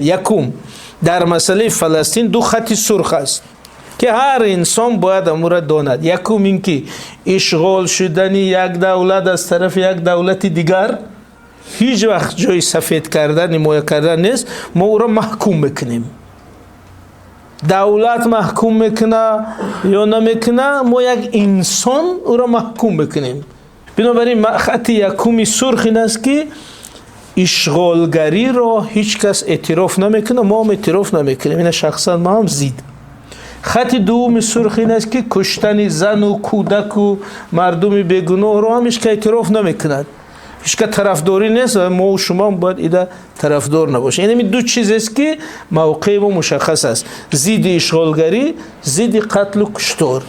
Якум, дар масъалаи Фаластин ду хати сурх аст, ки ҳар инсон бояд амура донад. Якум ин ки ишғол шудани як давлат аз тарафи як давлати дигар ҳеҷ вақт ҷои сафед кардан, ҳимоя кардан нест. Мо ӯро маҳкум мекунем. Давлат маҳкум мекуна ё намекуна, мо як инсон ӯро маҳкум мекунем. Бинобар ин хати якуми сурх ин аст, ки ишғолгариро ҳеҷ кас эътироф намекунад, мо ҳам эътироф намекунем. Ина шахсан ма ҳам зид. Хати дуввуми сурх ин аст, ки куштани зану кӯдаку мардуми бегуноҳро ҳам ҳеҷ кас эътироф намекунад, ҳеҷ кас тарафдорӣ нест ва мо шумо бояд ида тарафдор набошем. Инами ду чизест, ки мавқеи мо мушаххас аст: зидди ишғолгарӣ, зидди қатлу куштор.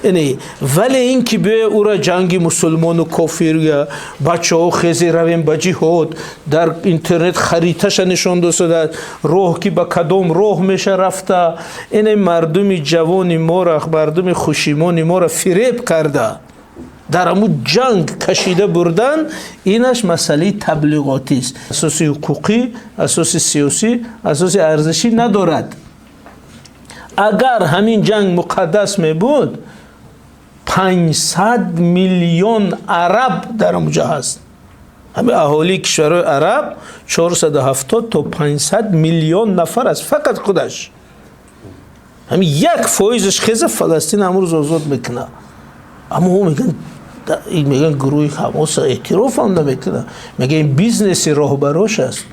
Яъне, вале ин ки биёя ӯра ҷанги мусулмону кофир, бачаҳо, хезе, равем ба ҷиҳод, дар интернет хариташа нишон досадад, роҳ ки ба кадом роҳ меша рафта, ине мардуми ҷавони мора, мардуми хушимони мора фиреб карда, дар ҳамун ҷанг кашида бурдан, инаш масъалаи таблиғотист. Асоси ҳуқуқӣ, асоси сиёсӣ, асоси арзишӣ надорад. Агар ҳамин ҷанг муқаддас мебуд, 500 миллион араб дар онҷо ҳаст. Ҳамин аҳолии кишварҳои араб 470 то 500 миллион нафар аст. Фақат худаш ҳамин 1 фоизаш хеза, Фаластин ҳамрӯз озод мекунад. Аммо ӯ мегӯян гурӯҳи Ҳамоса эътироф ҳам намекунад, мегӯян ин бизнеси роҳбарош аст.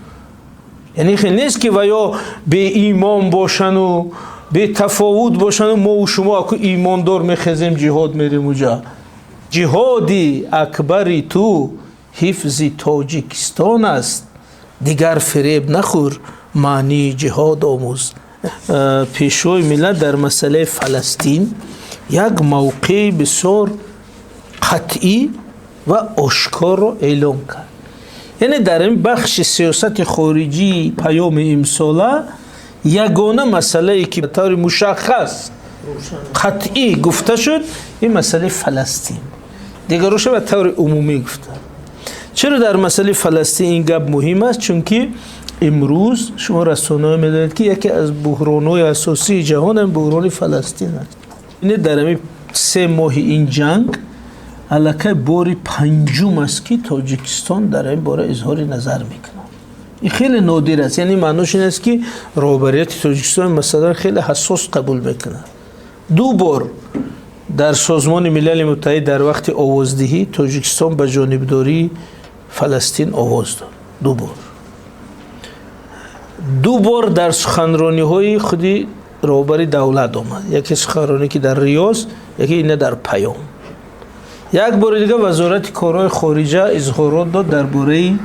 Яъне хел нест, ки ва ё беимон бошану бетафовут бошану мову шумо аку имондор мехезем, ҷиҳод мерем уҷа. Ҷиҳоди акбари ту ҳифзи Тоҷикистон аст, дигар фиреб нахӯр, маънии ҷиҳод омӯз. Пешвои миллат дар масъалаи Фаластин як мавқеи бисёр қатъӣ ва ошкорро эълон кард. Яъне дар ин бахши сиёсати хориҷии паёми имсола ягона масъалае, ки ба таври мушаххас, қатъӣ гуфта шуд, ин масъалаи Фаластин. Дигароша ба таври умумӣ гуфта. Чаро дар масъалаи Фаластин ин гап муҳим аст? Чунки имрӯз шумо расонаҳо медонед, ки яке аз буҳронҳои асосии ҷаҳон ин буҳрони Фаластин аст. Ине дар ҳамин 3 моҳи ин ҷанг аллакай бори панҷум аст, ки Тоҷикистон дар ин бора изҳори назар мекунад. Ин хеле нодир аст. Яъне маънош ин аст, ки роҳбарияти Тоҷикистон ин масъаларо хеле ҳассос қабул мекунад. Ду бор дар Созмони Милали Муттаҳид дар вақти овоздиҳӣ Тоҷикистон ба ҷонибдории Фаластин овоз дод. Ду бор. Ду бор дар суханрониҳои худи роҳбари давлат омад: яке суханронӣ, ки дар Риёз, яке ина дар паём. Як бори дига Вазорати корҳои хориҷа изҳорот дод дар бораи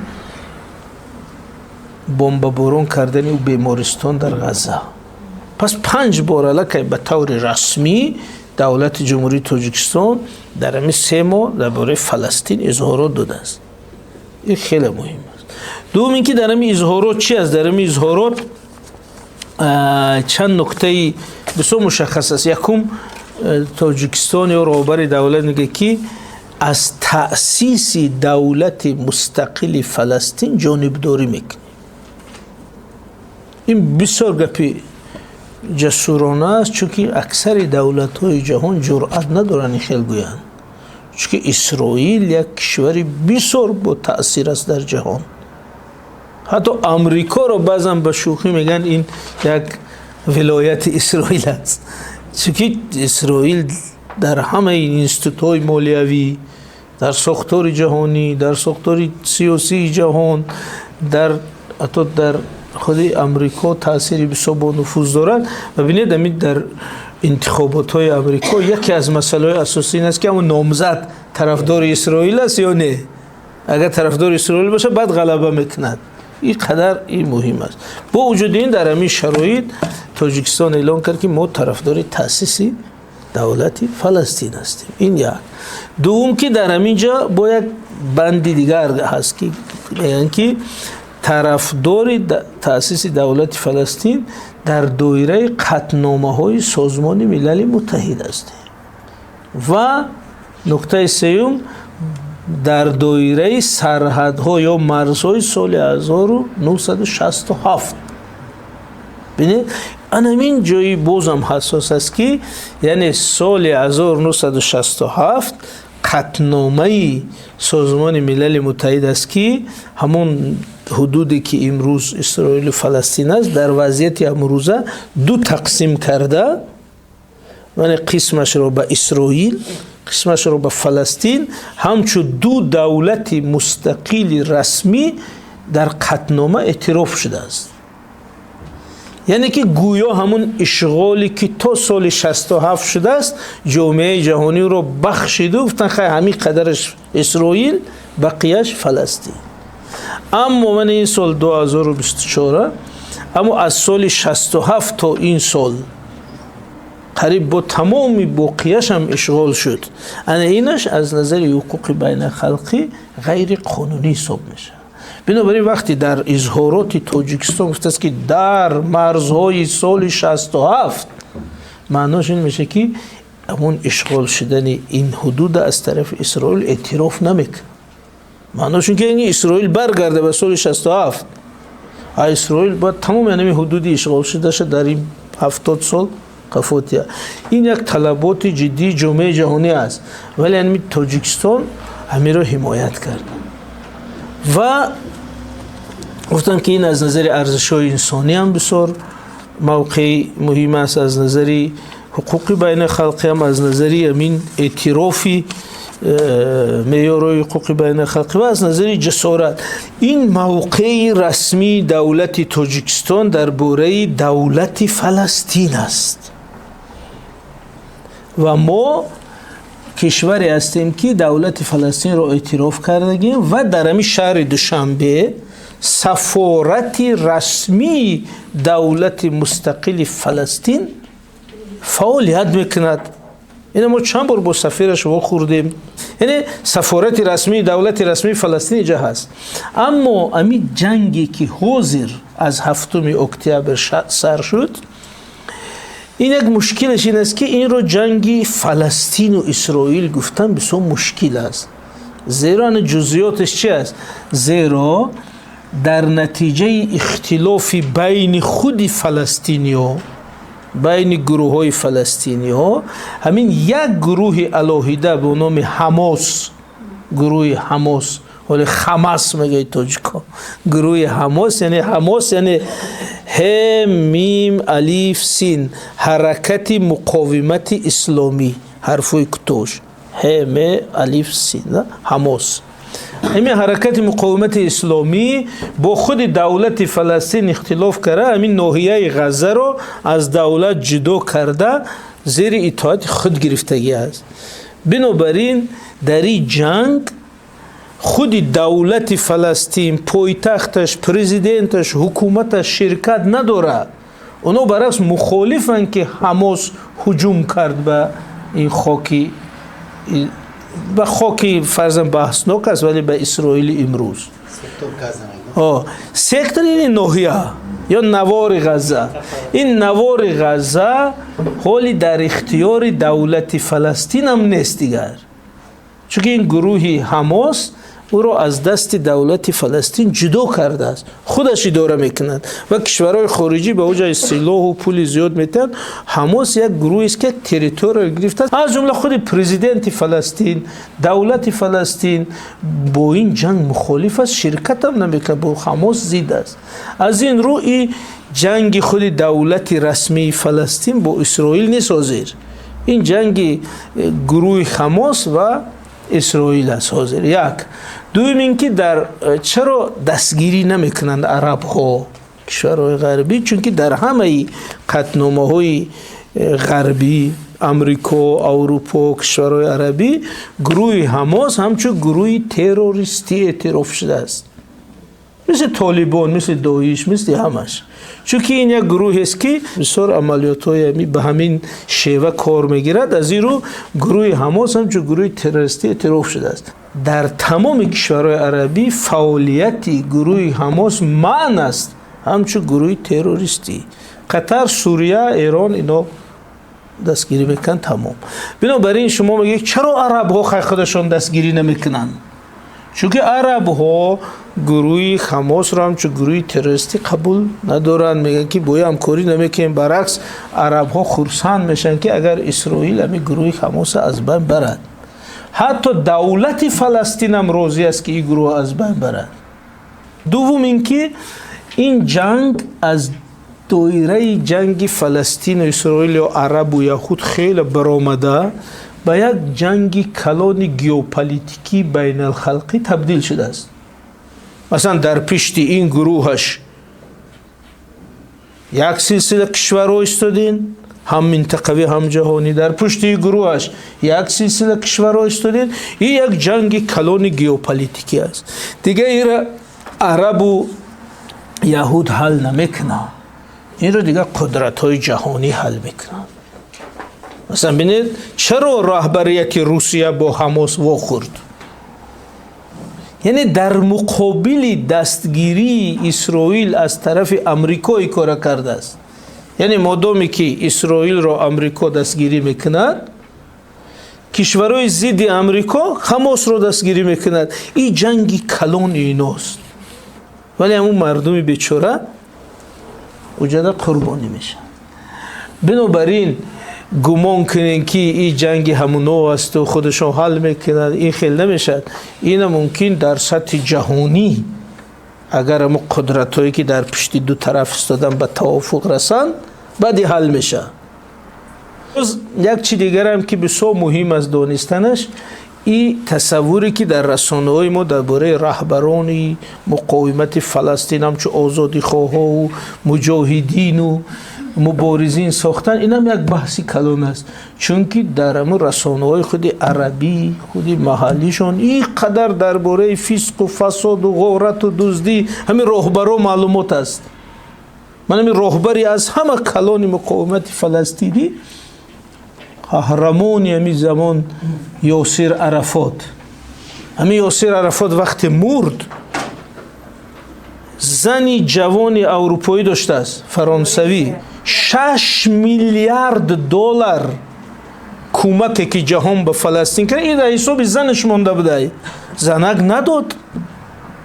бомбаборон кардани бемористон дар Ғазза. Пас панҷ бор аллакай ба таври расмӣ давлати Ҷумҳурии Тоҷикистон дар ҳамин 3 моҳ дар бораи Фаластин изҳорот додааст. Ин хеле муҳим аст. Дуввум ин ки дар ҳамин изҳорот чи аст? Дар ҳамин изҳорот чанд нуктаи бисёр мушаххас аст. Якум, Тоҷикистон ё роҳбари давлат мегӯяд, ки аз таъсиси давлати мустақили Фаластин ҷонибдорӣ мекунем. Ин бисёр гапи ҷасурона аст, чунки аксари давлатҳои ҷаҳон ҷуръат надоранд ин хел гӯянд, чунки Исроил як кишвари бисёр бо таъсир аст дар ҷаҳон. Ҳатто Амрикоро баъзан ба шӯхӣ мегӯянд, ин як вилояти Исроил аст, чунки Исроил дар ҳамаи институтҳои молиявӣ, дар сохтори ҷаҳонӣ, дар сохтори сиёсии ҷаҳон, дар ҳатто дар худи Амрико таъсири бисёр бонуфуз дорад. Ва бинед, ҳамин дар интихоботҳои Амрико яке аз масъалаҳои асосӣ ин аст, ки ҳамон номзад тарафдори Исроил аст ё не. Агар тарафдори Исроил бошад, баъд ғалаба мекунад. Ин қадар ин муҳим аст. Бо вуҷуди ин, дар ҳамин шароит Тоҷикистон эълон кард, ки мо тарафдори таъсиси давлати Фаластин ҳастем. Ин як. Дуввум, ки дар ҳамин ҷо бо як банди дигар ҳаст, ки мегӯянд, ки тарафдори таъсиси давлати Фаластин дар доираи қатъномаҳои Созмони Милали Муттаҳид ҳастем. Ва нуктаи сеюм, дар доираи сарҳадҳо ё марзҳои соли 1967. Бинед, анамин ҷои бозам ҳассос аст, ки яъне соли 1967 қатъномаи Созмони Милали Муттаҳид аст, ки ҳамон ҳудуде, ки имрӯз Исроилу Фаластин аст, дар вазъияти амрӯза ду тақсим карда, яъне қисмашро ба Исроил, қисмашро ба Фаластин, ҳамчун ду давлати мустақили расмӣ дар қатънома эътироф шудааст. Яъне ки гӯё ҳамун ишғоле, ки то соли 67 шудааст, ҷомеаи ҷаҳониро бахшиду гуфтан: хай, ҳамин қадараш Исроил, бақияш Фаластин. Аммо ман ин сол 2024, аммо аз соли 67 то ин сол қариб бо тамоми боқияшам ишғол шуд. Ана инаш аз назари ҳуқуқи байналхалқӣ ғайриқонунӣ ҳисоб мешавад. Бинобар ин, вақте дар изҳороти Тоҷикистон гуфтааст, ки дар марзҳои соли 67, маънош ин мешавад, ки ҳамон ишғол шудани ин ҳудуда аз тарафи Исроил эътироф намекунад. Маънош ин ки Исроил баргарда ба соли 67, а Исроил бояд тамоми ҳамин ҳудуди ишғол шудаша дар ин 70 сол қафотия. Ин як талаботи ҷиддии ҷомеаи ҷаҳонӣ аст, вале ҳамин Тоҷикистон ҳаминро ҳимоят кард ва гуфтам, ки ин аз назари арзишҳои инсонӣ ҳам бисёр мавқеи муҳим аст, аз назари ҳуқуқи байналхалқӣ ҳам, аз назари ҳамин эътирофи меъёрҳои ҳуқуқи байналхалқӣ ва аз назари ҷасорат. Ин мавқеи расмии давлати Тоҷикистон дар бораи давлати Фаластин аст ва мо кишваре ҳастем, ки давлати Фаластинро эътироф кардагим ва дар ҳамин шаҳри Душанбе сафорати расмии давлати мустақили Фаластин фаъолият мекунад. Ина мо чанд бор бо сафираш вохӯрдем. Яъне сафорати расмии давлати расмии Фаластин иҷа ҳаст. Аммо ами ҷанге, ки ҳозир аз 7-уми октябр сар шуд, ин як мушкилаш ин аст, ки инро ҷанги Фаластину Исроил гуфтан бисёр мушкил аст, зеро ана ҷузъиёташ чи аст? Зеро дар натиҷаи ихтилофи байни худи фаластиниҳо, байни гурӯҳҳои фаластиниҳо, ҳамин як гурӯҳи алоҳида бо номи Ҳамос, гурӯҳи Ҳамос, ҳоле Хамас мегӯяд тоҷико, гурӯҳи Ҳамос, яъне Ҳамос, яъне ҳ мим алиф син, Ҳаракати муқовимати исломӣ, ҳарфҳои кӯтоҳш ҳ м алиф син, Ҳамос. Ҳамин Ҳаракати муқовимати исломӣ бо худи давлати Фаластин ихтилоф карда, ҳамин ноҳияи Ғаззаро аз давлат ҷудо карда, зери итоати худ гирифтагӣ аст. Бинобар ин, дар ин ҷанг худи давлати Фаластин, пойтахташ, президенташ, ҳукуматаш ширкат надорад. Оно баръакс мухолифанд, ки Ҳамос ҳуҷум кард ба ин хоки, ба хоки фарзан баҳснок аст, вале ба Исроили имрӯз сектор, ин ноҳия ё навори Ғазза. Ин навори Ғазза ҳоли дар ихтиёри давлати Фаластинам нест дигар, чунки ин гурӯҳи Ҳамос ӯро аз дасти давлати Фаластин ҷудо кардааст, худаш идора мекунад ва кишварҳои хориҷӣ ба ӯ ҷои силоҳу пули зиёд метиҳанд. Ҳамос як гурӯҳест, ки як территория гирифтааст, аз ҷумла худи президенти Фаластин, давлати Фаластин бо ин ҷанг мухолиф аст, ширкатам намекунад, бо Ҳамос зид аст. Аз ин рӯ, и ҷанги худи давлати расмии Фаластин бо Исроил нест ҳозир, ин ҷанги гурӯҳи Ҳамос ва Исроил аст ҳозир. Як дуюм ин ки дар чаро дастгирӣ намекунанд арабҳо, кишварҳои ғарбӣ? Чунки дар ҳамаи қатъномаҳои ғарбӣ, Амрико, Аврупо, кишварҳои арабӣ, гурӯҳи Ҳамос ҳамчун гурӯҳи террористӣ эътироф шудааст, мисли Толибон, мисли Доиш, мисли ҳамаш. Чунки ин як гурӯҳест, ки бисёр амалиётҳои ба ҳамин шева кор мегирад. Аз ин рӯ, гурӯҳи Ҳамос ҳамчун гурӯҳи террористӣ эътироф шудааст. Дар тамоми кишварҳои арабӣ фаъолияти гурӯҳи Ҳамос манъ аст ҳамчун гурӯҳи террористӣ. Қатар, Сурия, Эрон, ино дастгирӣ мекунанд, тамом. Бинобар ин, шумо мегӯед, чаро арабҳо хай худашон дастгирӣ намекунанд? Чунки арабҳо Гурӯҳи Ҳамосро ҳамчун гурӯҳи террористӣ қабул надоранд, мегӯянд, ки бо ҳамкорӣ намекунем. Баръакс, арабҳо хурсанд мешаванд, ки агар Исроил ҳамин гурӯҳи Ҳамосро аз байн барад. Ҳатто давлати Фаластинам розӣ аст, ки ин гурӯҳ аз байн барад. Дуввум ин ки ин ҷанг аз доираи ҷанги Фаластину Исроил ё арабу яҳуд хеле баромада, ба як ҷанги калони геополитикии байналхалқӣ табдил шудааст. Масалан, дар пишти ин гурӯҳаш як силсила кишварҳо истодин, ҳам минтақавӣ, ҳам ҷаҳонӣ, дар пушти ин гурӯҳаш як силсила кишварҳо истодин. Ин як ҷанги калони геополитикӣ аст. Дига ира арабу яҳуд ҳал намекунанд, инро дигар қудратҳои ҷаҳонӣ ҳал мекунанд. Масалан, бинед, чаро раҳбарияти Русия бо Ҳамос вохӯрд? Яъне дар муқобили дастгирии Исроил аз тарафи Амрико ин кора кардааст. Яъне модоме ки Исроилро Амрико дастгирӣ мекунад, кишварҳои зидди Амрико Ҳамосро дастгирӣ мекунад. Ин ҷанги калони иност, вале ҳамун мардуми бечора уҷада қурбонӣ мешавад. Бинобар ин, гумон кунем, ки ин ҷанги ҳамуно асту худашон ҳал мекунанд, ин хел намешавад. Ина мумкин дар сатҳи ҷаҳонӣ, агар ҳамун қудратҳое, ки дар пушти ду тараф истодан, ба тавофуқ расанд, баъди ҳал мешавад. Як чи дигарам, ки бисёр муҳим аст донистанаш, и тасаввуре, ки дар расонаҳои мо дар бораи раҳбарони муқовимати Фаластин ҳамчун озодихоҳову муҷоҳидину муборизин сохтан, инам як баҳси калон аст. Чунки дар ҳамун расонаҳои худи арабӣ, худи маҳаллишон ин қадар дар бораи фисқу фасоду ғорату дуздӣ ҳамин роҳбаро маълумот аст. Ман ҳамин роҳбари аз ҳама калони муқовимати фаластинӣ, қаҳрамони ҳамин замон, Ёсир Арафот, ҳамин Ёсир Арафот вақте мурд, зани ҷавони аврупоӣ доштааст, фаронсавӣ. 6 миллиард доллар кӯмаке, ки ҷаҳон ба Фаластин кард, ин дар ҳисоби занаш монда будай. Занак надод,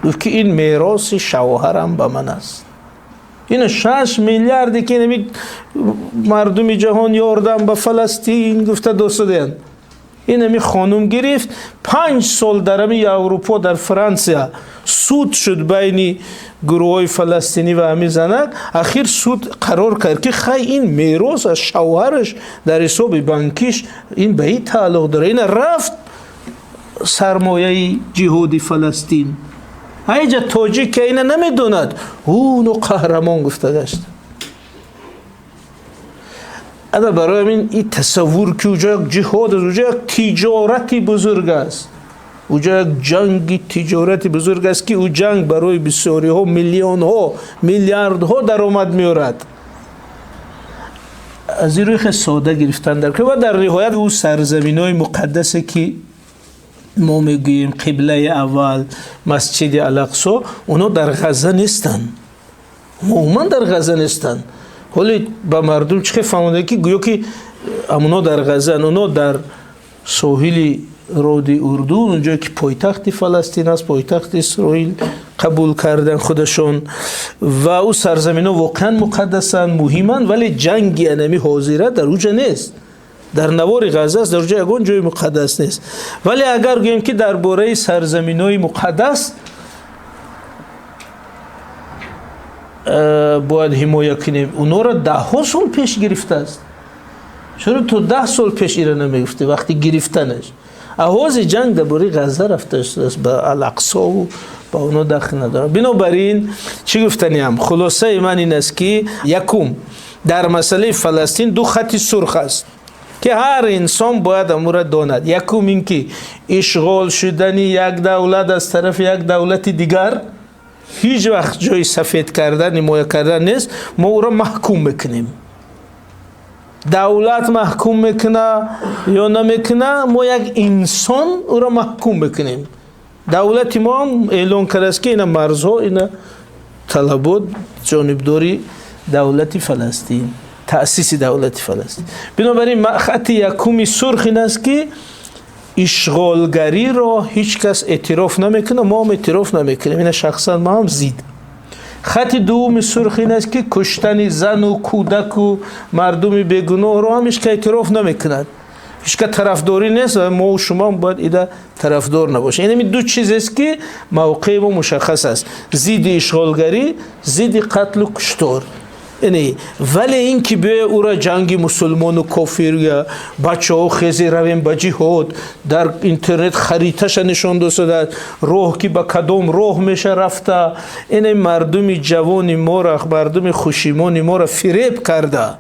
гуфт, ки ин мероси шавҳарам ба ман аст. Ина 6 миллиарде, ки ин мардуми ҷаҳон ёрдам ба Фаластин гуфта досудаянд, ин ами хонум гирифт. 5 сол дар ами Аврупо, дар Франсия суд шуд байни гурӯҳҳои фаластинӣ ва ҳамин занак. Ахир суд қарор кард, ки хай, ин мерос аз шавҳараш дар ҳисоби банкиш, ин ба ин тааллуқ дорад. Ина рафт сармояи ҷиҳоди Фаластин. Айҷа тоҷик, ки ина намедонад, ӯно қаҳрамон гуфта гашт. Ада барои ҳамин, ин тасаввур, ки уҷо як ҷиҳод аст, уҷо як тиҷорати бузург аст, уҷо як ҷанги тиҷорати бузург аст, ки ӯ ҷанг барои бисёриҳо миллионҳо, миллиардҳо даромад меорад. Аз ин рӯй хеле сода гирифтан дар ва дар ниҳоят ӯ сарзаминҳои муқаддасе, ки мо мегӯем қиблаи аввал, Масҷиди Алақсо, онҳо дар Ғазза нестанд, умуман дар Ғазза нестанд. Ҳоле ба мардум чӣ хел фаҳмонда, ки гӯё ки амоно дар Ғазза? Оно дар соҳили роди Урдун, онҷое ки пойтахти Фаластин аст, пойтахти Исроил қабул кардан худашон, ва ӯ сарзаминҳо воқеан муқаддасанд, муҳиманд, вале ҷанги анами ҳозира дар уҷа нест, дар навори Ғазза аст. Дар уҷа ягон ҷои муқаддас нест. Вале агар гӯем, ки дар бораи сарзаминҳои муқаддас бояд ҳимоя кунем, онҳоро даҳҳо сол пеш гирифтааст. Чаро то 10 сол пеш ира намегуфтӣ вақти гирифтанаш? Аҳози ҷанг дар бораи Ғазза рафта шудааст, ба Алақсову ба онҳо дахл надорад. Бинобар ин, чӣ гуфтаниам? Хулосаи ман ин аст, ки якум, дар масъалаи Фаластин ду хати сурх аст, ки ҳар инсон бояд амура донад. Якум ин ки ишғол шудани як давлат аз тарафи як давлати дигар ҳеҷ вақт ҷои сафед кардан, ҳимоя кардан нест. Мо ӯро маҳкум мекунем. Давлат маҳкум мекуна ё намекуна, мо як инсон ӯро маҳкум мекунем. Давлати мо ҳам эълон кардааст, ки ина марзҳо, ина талабот, ҷонибдори давлати Фаластин, таъсиси давлати Фаластин. Бинобар ин, хати якуми сурх ин аст, ки Ишғолгариро ҳеҷ кас эътироф намекунад, мо ҳам эътироф намекунем. Ина шахсан ма ҳам зид. Хати дуввуми сурх ин аст, ки куштани зану кӯдаку мардуми бегуноҳро ҳам ҳеҷ кас эътироф намекунад, ҳеҷ кас тарафдорӣ нест ва мо шумо ҳам бояд ида тарафдор набошем. Инами ду чизест, ки мавқеи мо мушаххас аст: зидди ишғолгарӣ, зидди қатлу куштор. Яъне, вале ин ки биёя ура ҷанги мусулмону кофир, я бачаҳо хези равем ба ҷиҳод, дар интернет хариташа нишон досадад, роҳ ки ба кадом роҳ меша рафта, ине мардуми ҷавони мора, мардуми хушимони мора фиреб карда,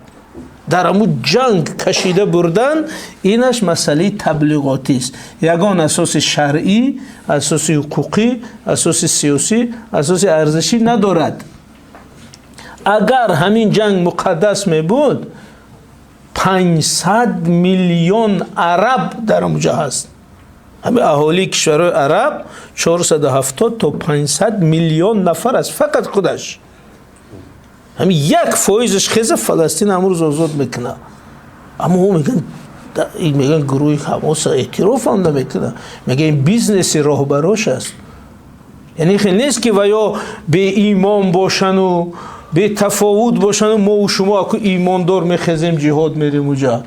дар ҳамун ҷанг кашида бурдан, инаш масъалаи таблиғотист. Ягон асоси шаръӣ, асоси ҳуқуқӣ, асоси сиёсӣ, асоси арзишӣ надорад. Агар ҳамин ҷанг муқаддас мебуд, 500 миллион араб дар онҷо ҳаст. Ҳамин аҳолии кишварҳои араб 470 то 500 миллион нафар аст. Фақат худаш ҳамин 1%-аш хеза, Фаластин ҳамрӯз озод мекунад. Аммо ӯ мегӯян гурӯҳи Ҳамоса эътироф ҳам намекунад, мегӯян бизнеси роҳбарош аст. Яъне хел нест, ки ва ё беимон бошану бетафовут бошану мову шумо аку имондор мехезем, ҷиҳод мерем уҷа.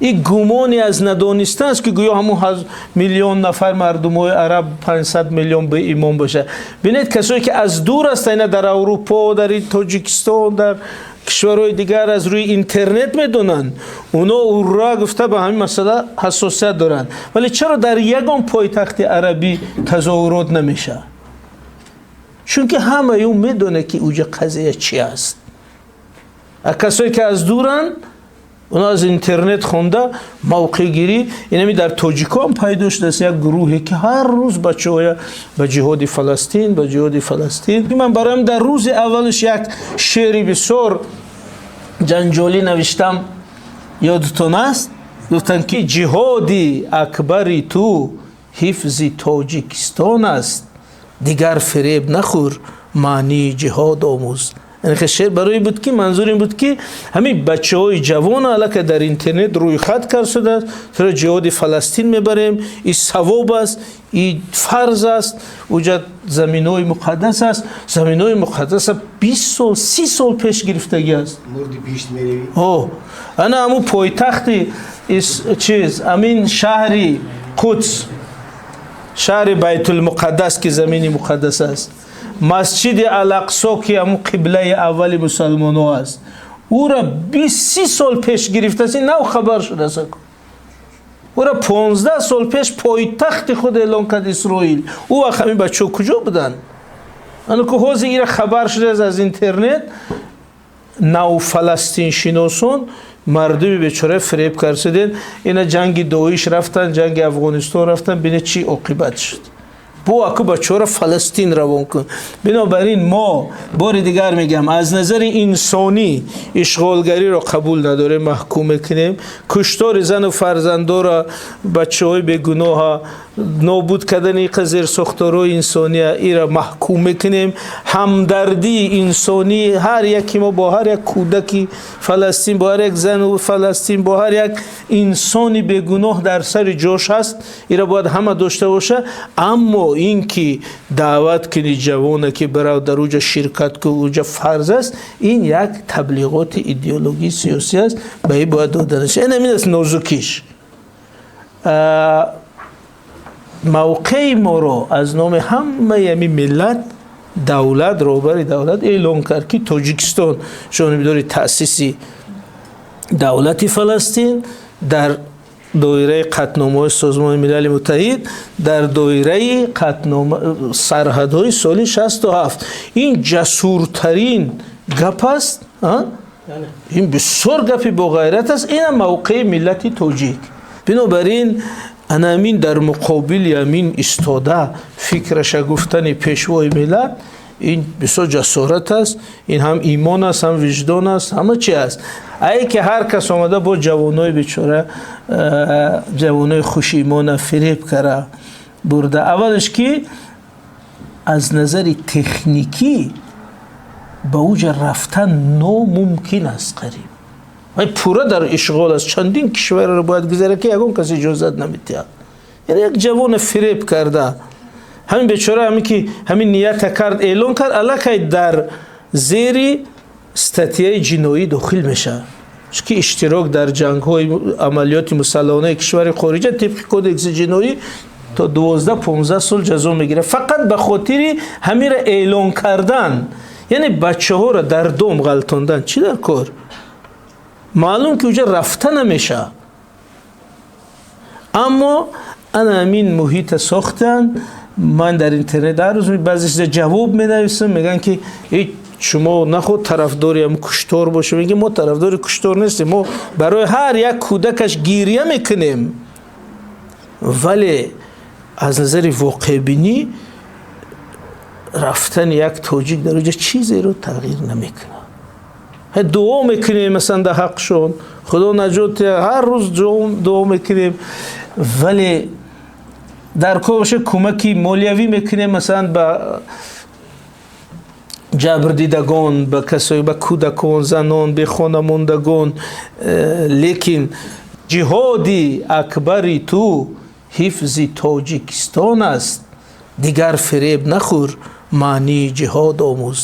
Ин гумоне аз надонистан аст, ки гӯё ҳамун миллион нафар мардумои араб, 500 миллион беимон бошад. Бинед, касое ки аз дур ҳастанд, ина дар Аврупо, дар Тоҷикистон, дар кишварҳои дигар аз рӯи интернет медонанд, оно ура гуфта ба ҳамин масъала ҳассосият доранд. Вале чаро дар ягон пойтахти арабӣ тазоҳурот намешавад? Чунки ҳамаи ӯ медонад, ки уҷа қазия чи аст. А касое ки аз дуранд, оно аз интернет хонда мавқеъгирӣ. Инами дар тоҷико ҳам пайдо шудааст як гурӯҳе, ки ҳар рӯз бачаҳоя ба ҷиҳоди Фаластин, ба ҷиҳоди Фаластин. Ман бароям дар рӯзи аввалаш як шеъри бисёр ҷанҷолӣ навиштам, ёдтон аст? Гуфтам, ки ҷиҳоди акбари ту ҳифзи Тоҷикистон аст, дигар фиреб нахӯр, маънии ҷиҳод омӯз. Яъне шеър барои буд, ки манзур ин буд, ки ҳамин бачаҳои ҷавон аллакай дар интернет рӯйхат кард шудааст, туро ҷиҳоди Фаластин мебарем, и савоб аст, и фарз аст, уҷа заминҳои муқаддас аст. Заминҳои муқаддаса 20 сол, 30 сол пеш гирифтагӣ аст. О ана ҳамун пойтахти чиз, ҳамин шаҳри Қудс, шаҳри Байтулмуқаддас, ки замини муқаддас аст, Масҷиди Алақсо, ки ҳамун қиблаи аввали мусалмонҳо аст, ӯра 20-30 сол пеш гирифтааст. Ин нав хабар шудааст. Ӯра 15 сол пеш пойтахти худ эълон кард Исроил. Ӯ вақт ҳамин бачаҳо куҷо буданд? Ана ку ҳозир ира хабар шудааст аз интернет. Навфаластиншиносон мардуми бечора фиреб кард. Ина ҷанги Доиш рафтан, ҷанги Афғонистон рафтан, бине чӣ оқибат шуд. Бо аку бачаҳоро Фаластин равон кун. Бинобар ин мо бори дигар мегӯям, аз назари инсонӣ ишғолгариро қабул надорем, маҳкум мекунем. Куштори зану фарзандора, бачаҳои бегуноҳа, нобуд кардани зерсохторҳои инсония, ира маҳкум мекунем. Ҳамдардии инсонӣ ҳар яки мо бо ҳар як кӯдаки Фаластин, бо ҳар як зану Фаластин, бо ҳар як инсони бегуноҳ дар сари ҷош ҳаст. Ира бояд ҳама дошта боша. Аммо ин ки даъват кунӣ ҷавона, ки бирав дар уҷа ширкат ку, уҷа фарз аст, ин як таблиғоти идеологии сиёсӣ аст, ба ин бояд дода нашавад. Ин ҳамин аст нозукиш. Мавқеи моро аз номи ҳамаи ҳамин миллат, давлат, роҳбари давлат эълон кард, ки Тоҷикистон ҷонибдори таъсиси давлати Фаластин дар доираи қатъномаҳои Созмони Милали Муттаҳид, дар доираи қатънома сарҳадҳои соли 67. Ин ҷасуртарин гап аст, ин бисёр гапи боғайрат аст. Инам мавқеи миллати тоҷик. Бинобар ин анамин дар муқобили амин истода, фикраша гуфтани пешвои миллат, ин бисёр ҷасорат аст. Ин ҳам имон аст, ҳам виҷдон аст, ҳама чи аст. Ае ки ҳар кас омада бо ҷавонои бечора, ҷавонои хушимона фиреб кара бурда. Аввалаш, ки аз назари техникӣ ба уҷа рафтан номумкин аст, қариб вай пурра дар ишғол аст. Чандин кишварро бояд гузара, ки ягон кас иҷозат намедиҳад. Яъне як ҷавона фиреб карда, ҳамин бечора, ҳамин ки ҳамин нията кард, эълон кард, аллакай дар зери статьяи ҷиноӣ дохил мешавад, чунки иштирок дар ҷангҳои амалиёти мусаллаҳонаи кишвари хориҷа тибқи кодекси ҷиноӣ то 12-15 сол ҷазо мегирад. Фақат ба хотири ҳамира эълон кардан, яъне бачаҳоро дар дом ғалтондан чӣ дар кор? Маълум ки уҷа рафта намешавад, аммо ана ҳамин муҳита сохтанд. Ман дар интернет ҳар рӯз баъзе чиза ҷавоб менависам, мегӯянд ки шумо наход тарафдори ҳам куштор бошем. Мегӯем, мо тарафдори куштор нестем, мо барои ҳар як кӯдакаш гиря мекунем, вале аз назари воқеъбинӣ рафтани як тоҷик дар оҷа чизеро тағйир намекунад. Дуо мекунем, масалан, дар ҳаққшон Худо наҷот, ҳар рӯз дуо мекунем, вале дар кор боша, кӯмаки молиявӣ мекунем, масалан, ба ҷабрдидагон, ба касое, ба кӯдакон, занон, бехонамондагон. Лекин ҷиҳоди акбари ту ҳифзи Тоҷикистон аст. Дигар фиреб нахӯр, маънии ҷиҳод омӯз.